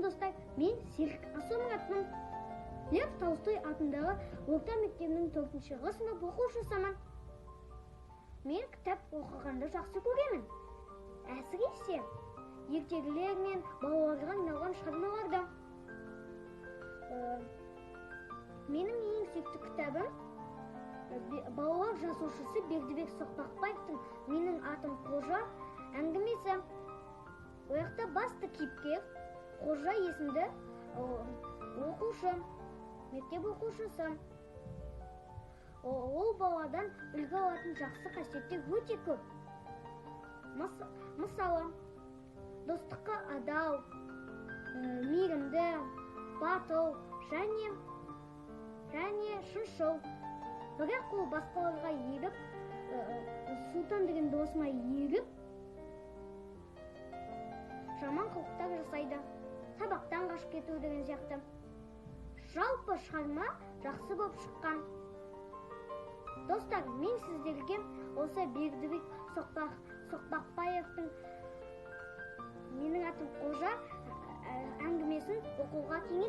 Достар, мен Серік Асылмұратпын. Лев Толстой атындағы орта мектебінің 4-ші ғ сынып оқушысымын. Мен кітап оқығанды жақсы көремін. Әсіресе ертегілер мен балаларға арналған шығармаларды. Менің ең сүйікті кітабым балалар жазушысы Бердібек Соқпақбаевтың «Менің атым Қожа» әңгімесі. Ол жақта басты кейіпкер Қожа есімді оқушы, мектеп оқушысы. Ол баладан үлгі алатын жақсы қасиеттер өте көп. Мысалы, достыққа адал, мейірімді, батыл және шыншыл. Бірақ ол басқаларға еріп, Сұлтан деген досына еріп, жаман қылықтар жасайды. Сабақтан қашып кету деген сияқты. Жалпы шығарма жақсы болып шыққан. Достар, мен сіздерге осы Бердібек Соқпақбаевтың «Менің атым Қожа» әңгімесін оқуға кеңес